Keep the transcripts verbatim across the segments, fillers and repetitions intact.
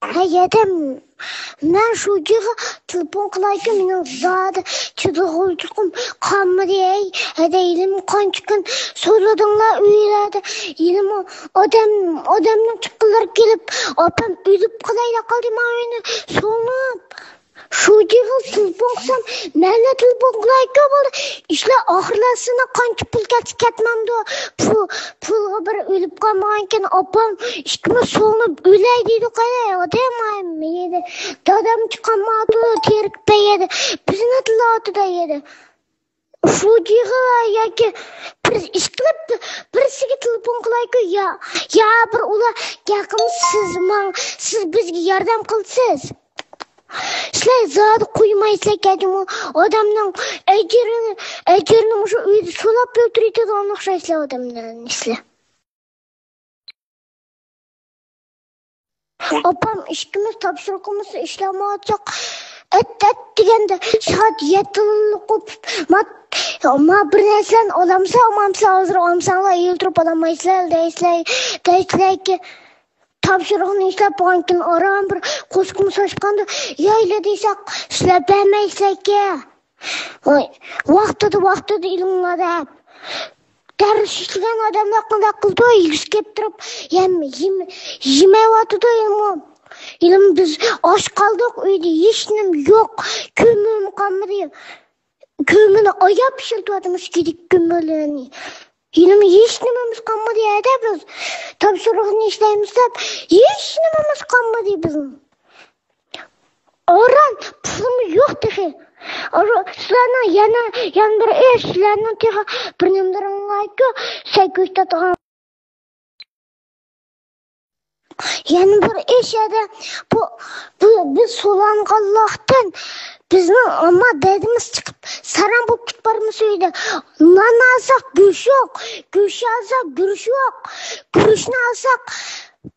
ھەي، ھەدەم، مەن شۇجىغا تېلېفون قىلايكى، مېنىڭ زادى چىدىغۇچىلىقىم قالمىدى، ھەي. ھەدە، ھېلىمۇ قانچە كۈن سولىدىڭلار ئۆيلەردە، ھېلىمۇ ئادەم، ئادەمنىڭ چىققىلىرى كېلىپ، ئاپام ئۆلۈپ قالايلا قالدى، مانا ئۆينى سولىنىپ. شۇجىغا تېلېفون قىلسام، مەنلا تېلېفون قىلايكى بولدى. ئىشلار ئاخىرلاشسىنا، قانچە پۇل كەتسە كەتمەمدۇ؟ پۇ-، پۇلغا بىر ئۆلۈپ قالمىغانكەن، ئاپام ئىككىمىز سولىنىپ ئۆلەي دېدۇق، ھەي، ئادەم ئايمىدى. دادام چىقالمايتتى، تېرىك بەيەدى. بىزنى تىللاۋاتىدۇ، يەدە. شۇجىغا ياكى بىر ئىش قىلىپ، بىرسىگە تېلېفون قىلايكى، يا، يا بىر ئۇلار گەپ قىلمىسا، سىز ماڭ-، سىز بىزگە ياردەم قىلىسىز. سىلەر زادى قويمايسىلەر جۇمۇ، ئادەمنىڭ ئەجرىنى، ئەجرىنى مۇشۇ ئۆيدە سولاپ ئۆلتۈرۈۋېتىدىغان ئوخشايسىلەر ئادەملەرنى سىلەر. ئاپام ئىككىمىز تاپشۇرۇقىمىزنى ئىشلەمەيۋاتساق، ئەت، ئەت دېگەندە سائەت يەتتىلىك قوپۇپ، ما، ما بىر نەرسىلەرنى ئالامسا، ئالمامسا، ھازىر ئالامساڭلار، ئېلىپ تۇرۇپ ئالالمايسىلەر دەيسىلەر، دەيسىلەركى. تاپشۇرۇقنى ئىشلەپ بولغاندىن كېيىن ئاران بىر قوشۇقمۇ ساچقاندا، يايلا دېسەك، سىلەر بەرمەيسىلەركى. ۋاي، ۋاقتىدا، ۋاقتىدا ئېلىڭلار دەپ. دەرس ئىشلىگەن ئادەملەر قانداق قىلىدۇ؟ يېگۈسى كېلىپ تۇرۇپ، يەم-، يېم-، يېمەيۋاتىدۇ ئېلىمۇ. ئېلىم بىز ئاچ قالدۇق، ئۆيدە ھېچنېمە يوق، كۆمۈرمۇ قالمىدى. كۆمۈرنى ئاياپ پىشۇرتۇۋاتىمىز، كېدىك كۆمۈرلىرىنى. ھېلىمۇ ھېچنېمىمىز قالمىدى ھەدە بىز. تاپشۇرۇقنى ئىشلەيمىز دەپ، ھېچنېمىمىز قالمىدى بىزنىڭ. ئاران پۇلمۇ يوق تېخى. ئارا-، سىلەرنىڭ يەنە، يەنە بىر ئىش، سىلەرنىڭ تېخى بىر نېمىلىرىڭلاركۇ، سەكۈشتاتىغان. يەنە بىر ئىش ھەدە، بۇ، بۇ، بىز سولانغانلىقتىن بىزنىڭ ئامما دەردىمىز چىقىپ، ساراڭ بولۇپ كېتىپ بارمىسا ئۆيدە. نان ئالساق گۆش يوق، گۆش ئالساق گۈرۈچ يوق، گۈرۈچنى ئالساق،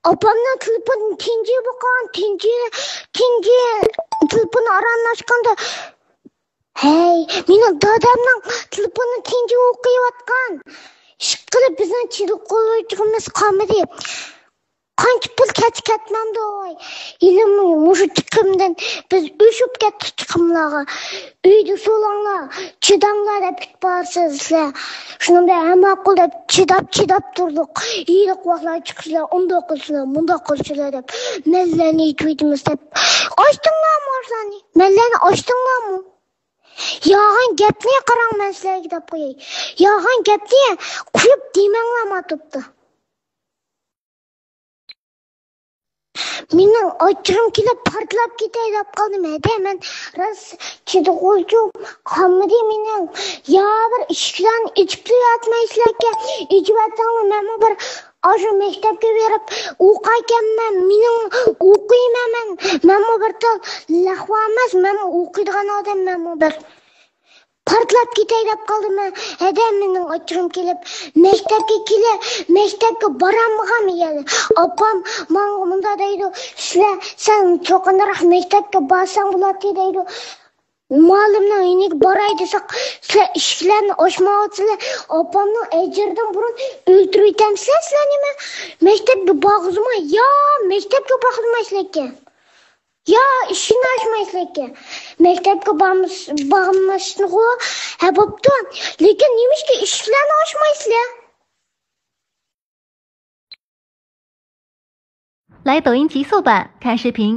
ئاپامنىڭ تېلېفونى تىنجى بولغان، تىنجى، تىنجى تېلېفون ئارانلاشقاندا، ھەي، مېنىڭ دادامنىڭ تېلېفونى تىنجى ئوقۇيۋاتقان. ئىشقىلىپ بىزنىڭ چىدىغۇچىلىقىمىز قالمىدى. قانچە پۇل كەتسە كەتمەمدۇ ۋاي. ھېلىمۇ مۇشۇ چىقىمدىن بىز ئۆچۈپ كەتتۇق چىقىملارغا. ئۆيدە سولاڭلار، چىداڭلار دەپ كۈتۈپ بارسىز سىلەر. شۇنىڭ بىلەن ھەم ماقۇل دەپ چىداپ، چىداپ تۇردۇق. ھېلىقى ۋاقىتلار چىقسىلەر، ئۇنداق قىلسىلەر، مۇنداق قىلسىلەر دەپ. مەنلەرنى ئېتىۋېتىمىز دەپ. ئاچتىڭلارمۇ ئاشلارنى؟ مەنلەرنى ئاچتىڭلارمۇ؟ يالغان گەپنى قاراڭ، مەن سىلەرگە دەپ قوياي. يالغان گەپنى قويۇپ دېمەڭلار ماتۇپتا. مېنىڭ ئاچچىقىم كېلىپ پارتلاپ كېتەي دەپ قالدىم. ھەدە، مەن راست چىدىغۇچۇم قالمىدى مېنىڭ. يا بىر ئىشىكلەرنى ئېچىپ تۇرۇۋەتمەيسىلەركەن. ئېچىۋەتسەڭلار مەنمۇ بىر ئاشۇ مەكتەپكە بېرىپ ئوقۇيكەنمەن، مېنىڭ ئوقۇيمەن مەن. مەنمۇ بىر تال لەخۋا ئەمەس، مەنمۇ ئوقۇيدىغان ئادەم، مەنمۇ بىر. پارتلاپ كېتەي دەپ قالدىم مەن. ھەدە، مېنىڭ ئاچچىقىم كېلىپ، مەكتەپكە كېلە، مەكتەپكە بارالمىغان يەنە. ئاپام ماڭا مۇنداق دەيدۇ، سىلەر، سەن چوقۇمراق مەكتەپكە بارساڭ بولاتتى دەيدۇ. مۇئەللىمنىڭ يېنىگە باراي دېسەك، سىلەر ئىشىكلەرنى ئاچمايۋاتىسىلەر. ئاپامنىڭ ئەجرىدىن بۇرۇن ئۆلتۈرۈۋېتەمسىلەر سىلەر نېمە؟ مەكتەپكە بارغۇزماي، يا مەكتەپكە بارغۇزمايسىلەركەن. يا ئىشىكنى ئاچمايسىلەركەن. مەكتەپكە بارمىس-، بارمىسىنغۇ؟ ھە، بوپتۇ. لېكىن نېمىشقا ئىشىكلەرنى ئاچمايسىلەر؟ 来抖音极速版看视频。